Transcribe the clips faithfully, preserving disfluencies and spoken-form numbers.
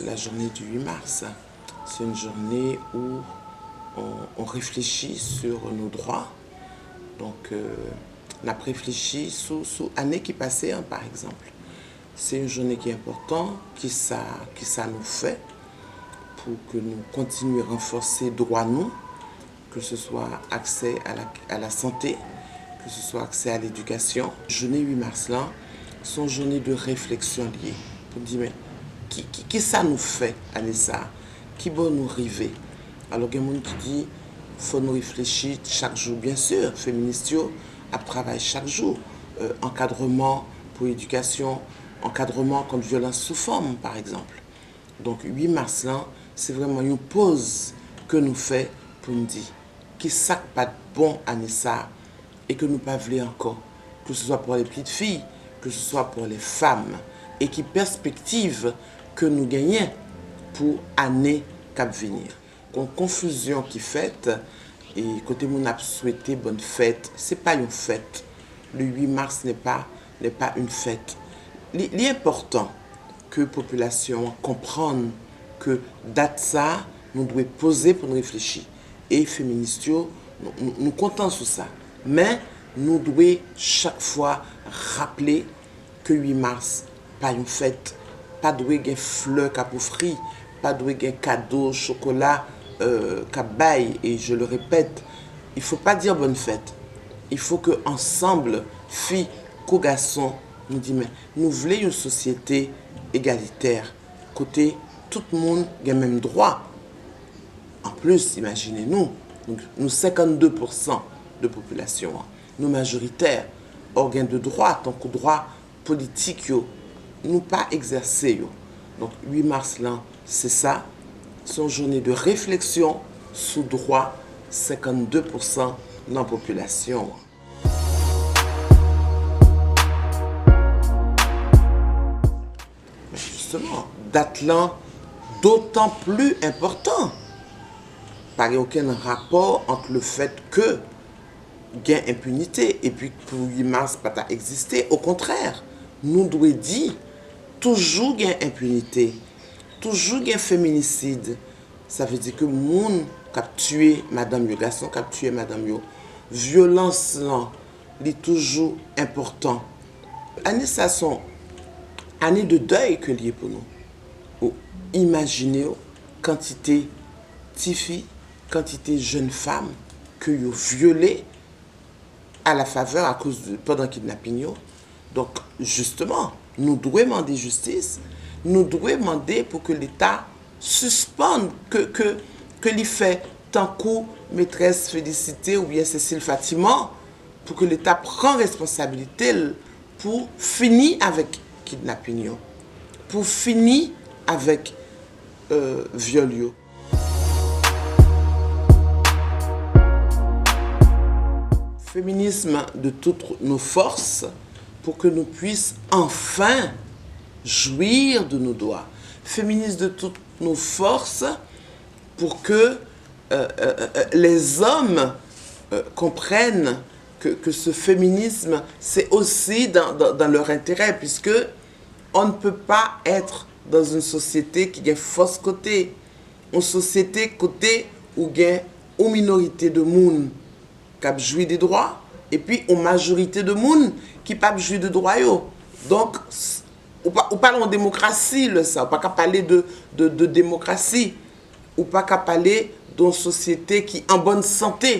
La journée du huit mars, c'est une journée où on, on réfléchit sur nos droits. Donc, euh, n ap reflechi sou, sou ane ki pase an, pa egzanp. Se yon jounen ki enpòtan, kisa, kisa nou fè pou ke nou kontinye ranfòse dwa nou, ke se swa aksè a la, a la sante, ke se swa aksè a ledikasyon. Jounen uit mas lan, se yon jounen de refleksyon li ye. Pou di, men, ki, ki, kisa nou fè ane sa a? Ki bò nou rive? Alò, gen moun ki di, fò nou reflechi chak jou. Byen si, feminis yo ap travay chak jou. Euh, ankadreman pou edikasyon, ankadreman kont vyolans sou fanm, pa egzanp. Donk, uit mas lan, se vrèman yon poz ke nou fè pou n di ki sa k pa t bon ane sa a e ke nou pa vle ankò, ke se swa pou lè pitit fi, ke se swa pou lè fanm, e ki pèspektiv ke nou genyen pou ane k ap vini. Gon konfizyon ki fèt, e kote moun ap swete bòn fèt, se pa yon fèt. Le huit mars n'est pas, n'est pas une fête. Li, li enpòtan ke popilasyon an konprann ke dat sa a, nou dwe poze pou n reflechi. E feminis yo, nou, nou, nou kontan sou sa. Men, nou dwe chak fwa raple ke uit mas pa yon fèt. Pa dwe gen flè k ap ofri, pa dwe gen kado, chokola, euh, k ap bay. Et je le répète, il faut pas dire bonne fête. Il faut que, ansanm, fi kou gason, nou di, men, nou vle yon sosyete egalitè, kote tout moun gen menm dwa. Anplis, imajine nou, nou, nou senkannde pousan de popilasyon an. Nou majoritè, ògèn de dwa, tankou dwa politik yo, nou pa egzèse yo. Donk, uit mas lan, se sa, se yon jounen de refleksyon sou dwa senkannde pousan nan popilasyon an. Men jisteman, dat lan dotan pli enpòtan. Pa gen okenn rapò ant le fèt ke gen enpinite epi pou uit mas pa ta egziste. Okontrè, nou dwe di, toujou gen enpinite, toujou gen feminisid. Sa vle di ke moun k ap tiye madanm yo, gason k ap tiye madanm yo, vyolans lan, li toujou enpòtan. Ane sa se yon ane de dèy ke li ye pou nou. Ou imajine w kantite tifi, kantite jèn fanm ke yo vyole a la favè, akoz de, pandan kidnapin yo. Donk, jisteman, nou dwe mande jistis, nou dwe mande pou ke Leta sispann, ke, ke, ke li fè tankou metrès Félicité oubyen Cécile Fatiman, pou ke Leta pran responsabilite l pou fini avèk kidnapin yo, pou fini avèk, euh, vyòl yo. Féminisme de toutes nos forces pour que nous puissions enfin jouir de nos droits. Féminisme de toutes nos forces pour que, euh, euh, euh, les hommes, euh, comprennent que, que ce féminisme, c'est aussi dans, dans, dans leur intérêt, puisque on ne peut pas être dans une société ki gen fòs kote, yon sosyete kote ou gen yon minorite de moun k ap jwi de dwa, epi yon majorite de moun ki p ap jwi de dwa yo. Donk, s-, ou pa, ou pa nan yon demokrasi lè sa, ou pa ka pale de, de, de demokrasi, ou pa ka pale de yon sosyete ki an bòn sante.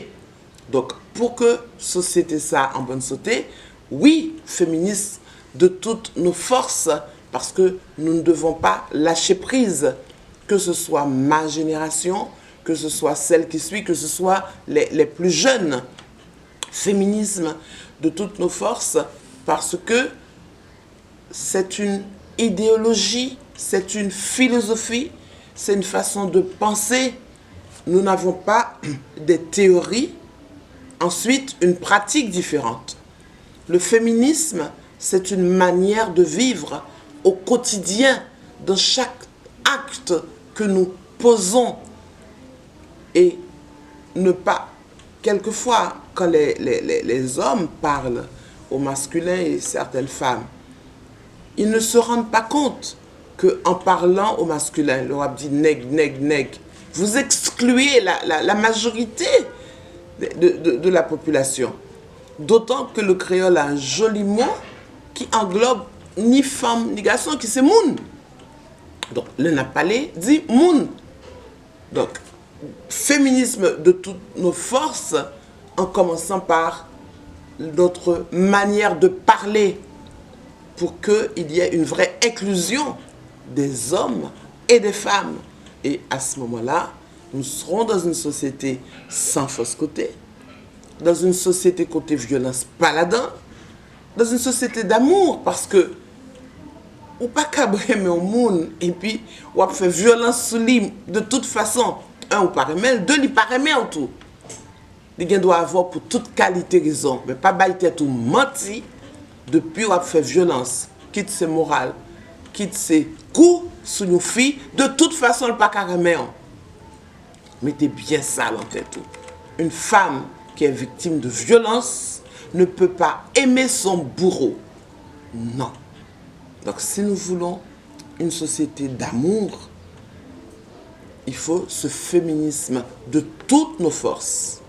Donk, pou ke sosyete sa a an bòn sante, wi, féminisme de toutes nos forces, parce que nous ne devons pas lâcher prise, que ce soit ma génération, que ce soit celle qui suit, que ce soit les, les plus jeunes. Féminisme de toutes nos forces, parce que c'est une idéologie, c'est une philosophie, c'est une façon de penser. Nous n'avons pas des théories. Ensuite, une pratique différente. Le féminisme, c'est une manière de vivre au quotidien, dans chaque acte que nous posons et ne pas, quelquefois, quand les, les, les, les hommes parlent au masculin et certaines femmes, ils ne se rendent pas compte que en parlant au masculin, lè w ap di nèg, nèg, nèg, vous excluez la, la, la majorité de, de, de, de la population. D'autant que le créole a un joli mot qui englobe ni fanm ni gason, ki se moun. Donk, lè n ap pale, di moun. Donk, féminisme de toutes nos forces, en commençant par notre manière de parler, pour qu'il y ait une vraie inclusion des hommes et des femmes. Et à ce moment-là, nous serons dans une société sans fausse côté, dans une société kote vyolans pa ladan, dans une société d'amour, paske ou pa kab renmen yon moun epi w ap fè vyolans sou li. De toute façon, un, ou pa renmen l, de, li pa renmen w tou. Li gen dwa avè w pou tout kalite rezon, men pa bay tèt ou manti. Depi w ap fè vyolans, kit se moral, kit se kou sou yon fi, de toute façon, l pa ka renmen w. Mettez bien ça dans tête. Une femme qui est victime de violence ne peut pas aimer son bourreau. Non. Donc, si nous voulons une société d'amour, il faut ce féminisme de toutes nos forces.